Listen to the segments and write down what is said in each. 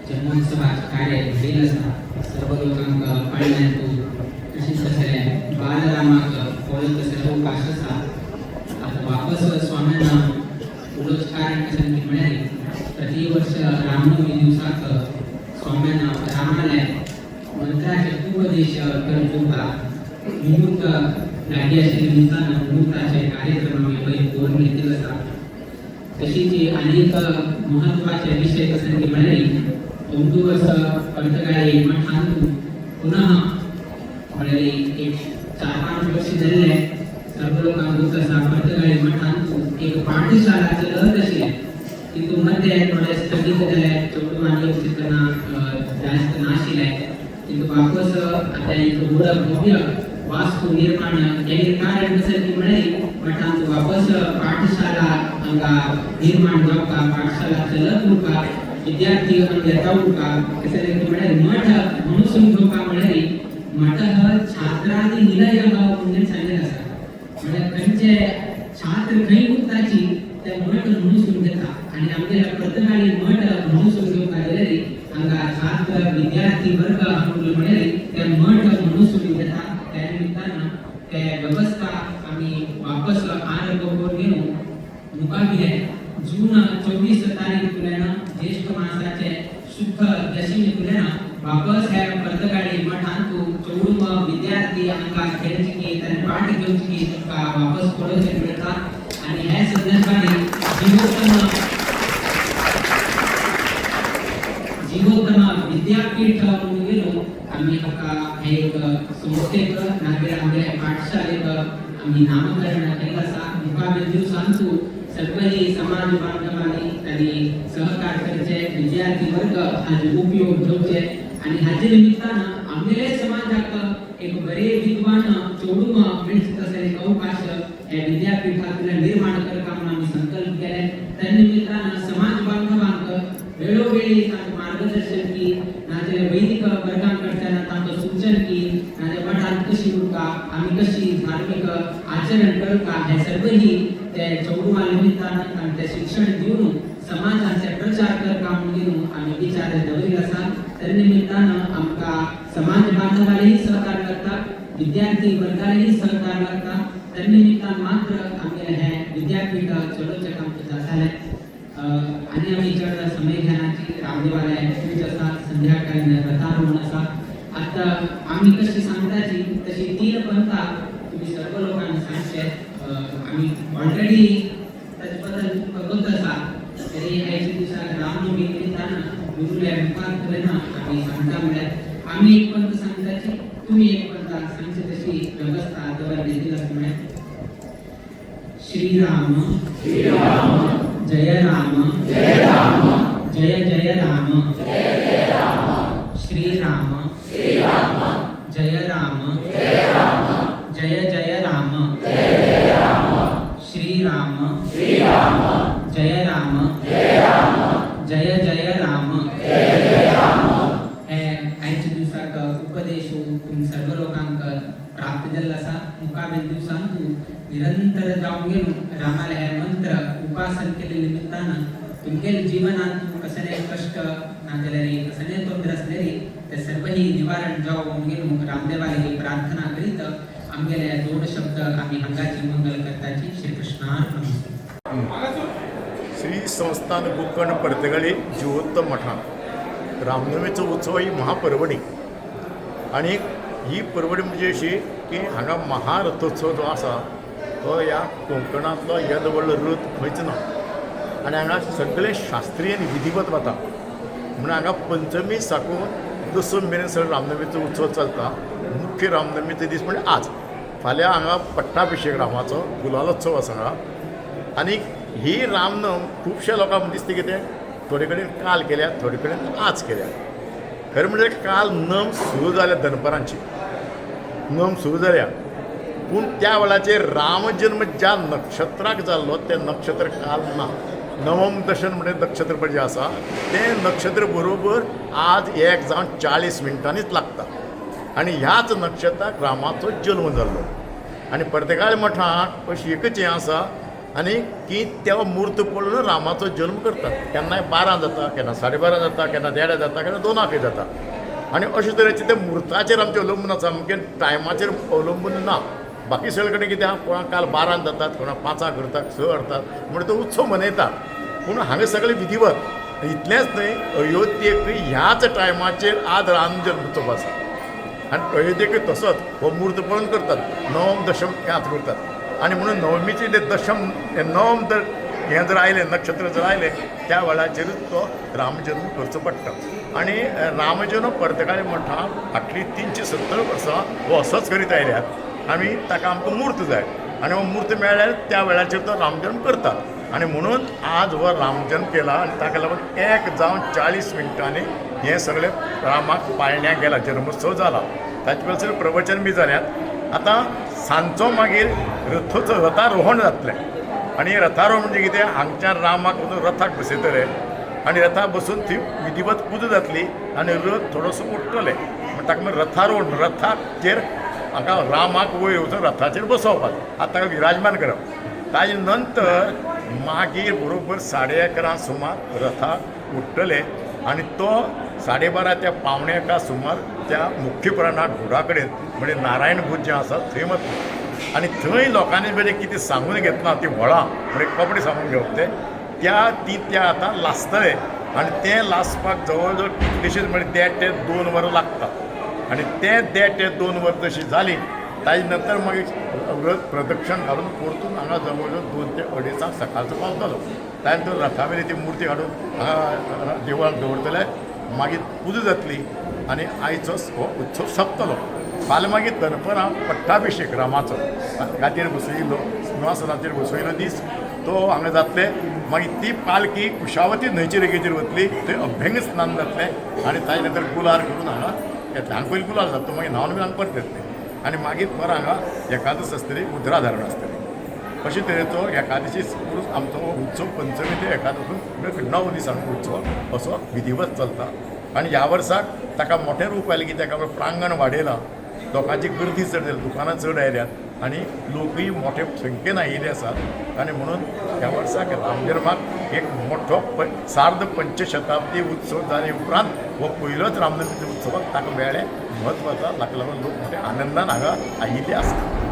जन्मोत्सवाचे कार्य घडिल्लें आसा. सर्व लोकांक पाळण्यातू तशेंच तशें बालरामाक पळोवंक तशें अवकाश आसा. आतां वापस स्वाम्यांना उलोवचें कारण कशें की म्हळ्यार प्रति वर्ष रामनवमी दिवसाक स्वाम्यांना रामाले मंत्राचे उपदेश करून दिवपाक मुहूर्त लागीं आशिल्ल्या निमतान मुहूर्ताचे कार्यक्रम आमी पयर दवरून घेतिल्लो आसा. तशीच अनेक महत्वाचे विषय कसे की म्हळ्यार अंदू वर्स पर्तगाळी मठांतू पुनः म्हळ्यार एक 4-5 वर्ष जाल्ले सर्व लोकांक गोत आसा, पर्तगाळी मठांतू एक पाठशाला चलत आशिल्लें. तितून मध्ये थोडे स्थगीत जाले, चेडवांनी शिकतना जास्त नाशिल्लें. तितून वापस आतां एक व्हड भव्य वास्तू निर्माण केले. कारण कशें की म्हळ्यार मठांत वापस पाठशाला हांगा निर्माण जावपा, पाठशाला चलत उरपा, विद्यार्थी हांगा येता उरपा. कशें की म्हळ्यार मठ म्हणून घेवपा म्हळ्यार मठः छात्रादि निलयः म्हणून सांगलें आसा. म्हळ्यार खंयचे छात्र खंय उरताची ते मठ म्हणून घेता आणि आमगेल्या पर्तगाळी मठ म्हणून घेवपा जाल्यार हांगा छात्र विद्यार्थी वर्ग म्हळ्यार ते मठ म्हणून घेता. त्या निमित्तान ते व्यवस्था आमी वापस आरंभ करून घेवन मुखाबिले जून 24 तारीख तुल्यान ज्येष्ठ मासाचे शुद्ध दशमी तुल्यान वापस ह्या पर्तगाळी मठांतू चौडूम विद्यार्थी हांगा खेळची की तांणी पाठ घेवची की तांकां वापस पळोवचें मेळटा. आनी ह्या संदर्भाने जीवोत्तम विद्यापीठ म्हणून गेलो आमी हाका हे एक संस्थेक नाजाल्यार आमगे पाठशालेक आमी नामकरण केल्लें आसा. मुखावेल दिवसांतू सर्वही समाज बांधवांनी तांणी सहकार करचे, विद्यार्थी वर्ग हाजे उपयोग घेवचे आणि हाजे निमित्तान आमगेले समाजाक एक बरे विद्वान चेडूं मेळचे तसो एक अवकाश ह्या विद्यापीठांतल्यान निर्माण करता म्हणून आमी संकल्प केले. त्या निमित्तान समाज बांधवांक वेळोवेळी तांकां मार्गदर्शन की, नाजाल्यार वैदिक वर्गां कडच्यान तांकां सूचन की, नाजाल्यार मठांत कशी उरका, आमी कशी धार्मीक आचरण करता, हे सर्वही ते चेडवां निमित्तान तांकां ते शिक्षण दिवन समाजाचे प्रचार करता म्हणून घेवन आमी विचार दवरिल्लो आसा. त्या निमित्तान आमकां समाज बांधवालेही सहकार लागता, विद्यार्थी वर्गालेही सहकार लागता. त्या निमित्तान मात्र आमगेलें हें विद्यापीठ चलोवचें काम जातालें. आनी आमी चड समय घेनाची. रामदेवाले पूज आसा, संध्याकाळी रथारोहण आसा. आतां आमी कशी सांगताची तशी तीन पंथा तुमी सर्व लोकांनी सांगचे. आमी ऑलरेडी ताचे बद्दल तुमकां गोत आसा, तरी आयच्या दिसाक रामनवमी निमित्तान गुरुल्या मुखार आमी सांगता म्हळ्यार आमी एक पंथ सांगताची, तुमी एक पंथ सांगचे तशी व्यवस्था दवरलेली आसा. म्हळ्यार श्रीराम जय राम जय जय राम श्रीराम जय राम जय जय राम श्रीराम जय राम जय जय राम. हे आयच्या दिवसाक उपदेश उपदेशो तुम सर्व लोकांक प्राप्त जाल्लो आसा. मुखावेल दिवसांतू निरंतर जावन गेलो रामाले हे मंत्र उपासन केले निमित्तान तुमगेले जीवनांत कसले कष्ट ना जाल्यार कसले तोंदर आसलेरी ते सर्वही निवारण जावं गेलो रामदेवाले प्रार्थना करीत आमगेले दोन शब्द आमी हांगाची मंगल करताची. श्रीकृष्णार्पणमस्तु. श्री संस्थान गोकर्ण पर्तगाळी जिवोत्तम मठांत रामनवमीचो उत्सव ही महापर्वणी. आनी ही पर्वणी म्हणजे अशी की हांगा महारथोत्सव जो आसा तो ह्या कोंकणांतलो येदो व्हडलो रथ खंयच ना आनी हांगा सगळें शास्त्रीय आनी विधिवत वता. म्हणून हांगा पंचमी साकून दसम मेरेन सगळो रामनवमीचो उत्सव चलता. मुख्य रामनवमीचो दीस म्हणजे आज. फाल्यां हांगा पट्टाभिशेक रामाचो गुलालोत्सव आसा हांगा. आनी ही रामनम खुबश्या लोकांक दिसता कितें थोडे कडेन काल केल्या, थोडे कडेन आज केल्या. खरें म्हणजे काल नम सुरू जाल्या, दनपरांची नम सुरू जाल्या, पूण त्या वेळाचेर रामजन्म ज्या नक्षत्राक जाल्लो तें नक्षत्र काल ना. नवम दशन म्हणजे नक्षत्र पळय जें आसा तें नक्षत्र बरोबर आज 1 जावन 40 मिनटांनीच लागता आनी ह्याच नक्षत्राक रामाचो जल्म जाल्लो. आनी पर्तगाळ मठांत अशी एकच हें आसा आनी की त्या म्हूर्त पळोवन रामाचो जल्म करतात. केन्नाय 12 जाता, केन्ना 12:30 जाता, केन्ना देडा जाता, केन्ना दोनाकय जाता. आनी अशे तरेचे ते म्हूर्ताचेर आमचें अवलंबून आसा, सामकें टायमाचेर अवलंबून ना. बाकी सगळे कडेन कितें आहा, कोणाक काल 12 जातात, कोणाक 5 करतात, 6 करतात, म्हणून तो उत्सव मनयतात. पूण हांगा सगळें विधिवत. इतलेंच न्हय, अयोध्येक ह्याच टायमाचेर आज राम जल्मोत्सव आसा आनी अयोध्येकय तसोच हो म्हूर्त पळोवन करतात, नवम दशम ह्याच करतात. आनी म्हणून नवमीचे ते दशम हे नवम जर हें जर आयलें, नक्षत्र जर आयलें, त्या वेळाचेरूच तो रामजल्म करचो पडटा. आनी रामजल्म पर्तगाळी मठांत फाटलीं 370 वर्सां हो असोच करीत आयल्यात. आमी ताका आमकां म्हूर्त जाय आनी हो म्हूर्त मेळ्ळ्यार त्या वेळाचेर तो रामजल्म करतात. आनी म्हणून आज हो रामजल्म केला आनी ताका लागून 1 जावन 40 मिनटांनी हें सगळें रामाक पाळण्याक गेला, जल्मोत्सव जाला. ताचे पयलीं प्रवचन बी जाल्यात. आतां सांजचो मागीर रथोचो रथारोहण जातलें. आनी रथारोहण म्हणजे कितें, हांगच्यान रामाक वचून रथाक बसयतले आनी रथाक बसून ती विधिवत पुजा जातली आनी रथ थोडोसो उडटले. म्हण ताका मागीर रथारोहण, रथाचेर हांगा रामाक वयर वचून रथाचेर बसोवपाक, आतां ताका विराजमान करप. ताजे नंतर मागीर बरोबर 11:30 सुमार रथाक उडटले आनी तो 12:30 त्या 12:45 सुमार त्या मुख्य प्राणाक घुडा कडेन म्हणजे नारायण भूज जें आसा थंय वतले. आनी थंय लोकांनी म्हणजे कितें सांगून घेतलां ती व्हळां, म्हणजे कपडे सांगून घेवप ते त्या ती त्या आतां लासतले. आनी तें लासपाक जवळ जवळ कितलेशेच म्हणजे 1.5 ते 2 वरां लागता. आनी तें 1.5 ते 2 वरां जशीं जालीं ताजे नंतर मागीर रथ प्रदक्षण घालून परतून हांगा जवळ जवळ 2 ते अडेचांक सकाळचो पावतलो. त्या नंतर रथा वयली ती मुर्ती हाडून हांगा देवळाक दवरतले, मागीर पुजा जातली आनी आयचो हो उत्सव सोंपतलो. फाल्यां मागीर दनपरां पट्टाभिशेक रामाचो, गादयेर बसयिल्लो, सिंहासनाचेर बसयिल्लो दीस तो हांगा जातले. मागीर ती पालखी कुशावती न्हंयचे रेगेचेर वतली, थंय अभ्यंग स्नान जातलें आनी ताजे नंतर गुलाल करून हांगा येतले. हांगा पयलीं गुलाल जाता, मागीर न्हांवन बी हांगा परत येतले आनी मागीर परत हांगा एकादस आसतली, उदरा धारण आसतली. अशे तरेचो एकादशी आमचो हो उत्सव पंचमी ते एकादशी म्हणजे 9 दिसांचो उत्सव असो विधिवत चलता. आनी ह्या वर्साक ताका मोठें रूप आयलें की ताका प्रांगण वाडयलां, लोकांची गर्दी चड जाली, दुकानां चड आयल्यात आनी लोकूय मोठे संख्येन आयिल्ले आसात. आनी म्हणून ह्या वर्साक रामजल्माक एक मोठो सार्ध पंचशताब्दी उत्सव जाले उपरांत हो पयलोच रामनवमीचो उत्सवाक ताका मेळ्ळें म्हत्व आसा. ताका लागून लोक मोठ्या आनंदान हांगा आयिल्ले आसा.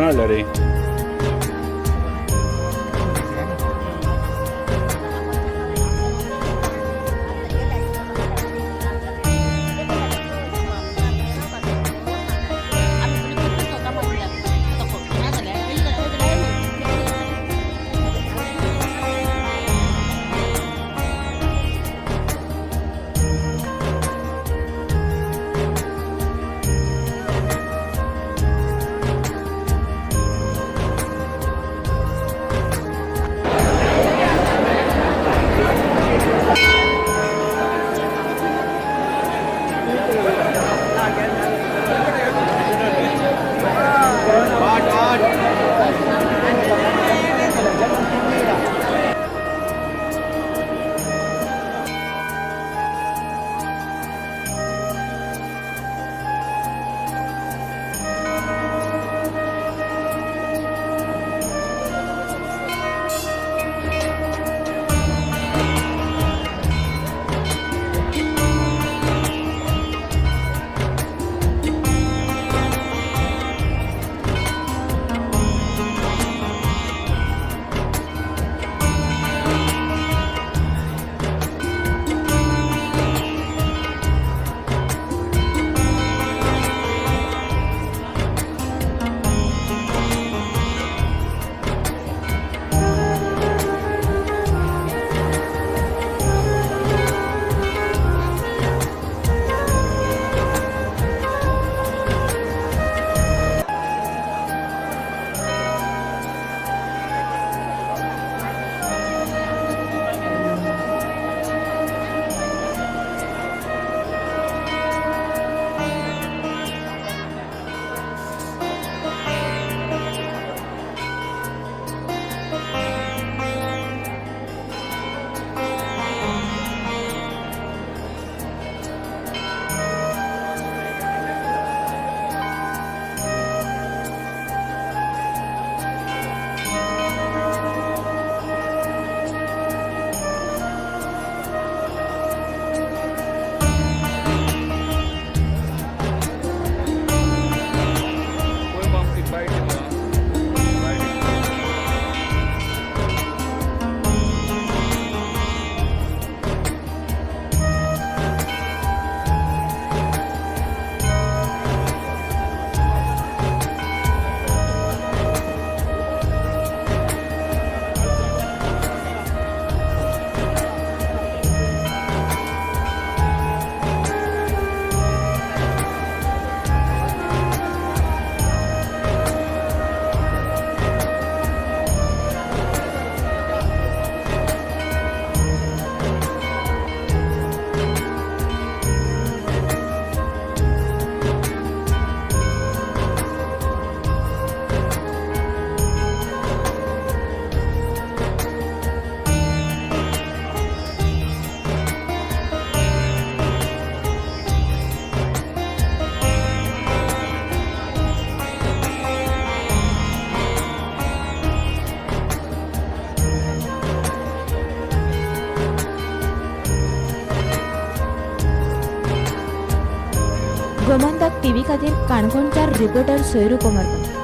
हाडला रे? गोमंतक टीव्ही खातीर काणकोणच्या रिपोर्टर सोयरू कोमरपंत.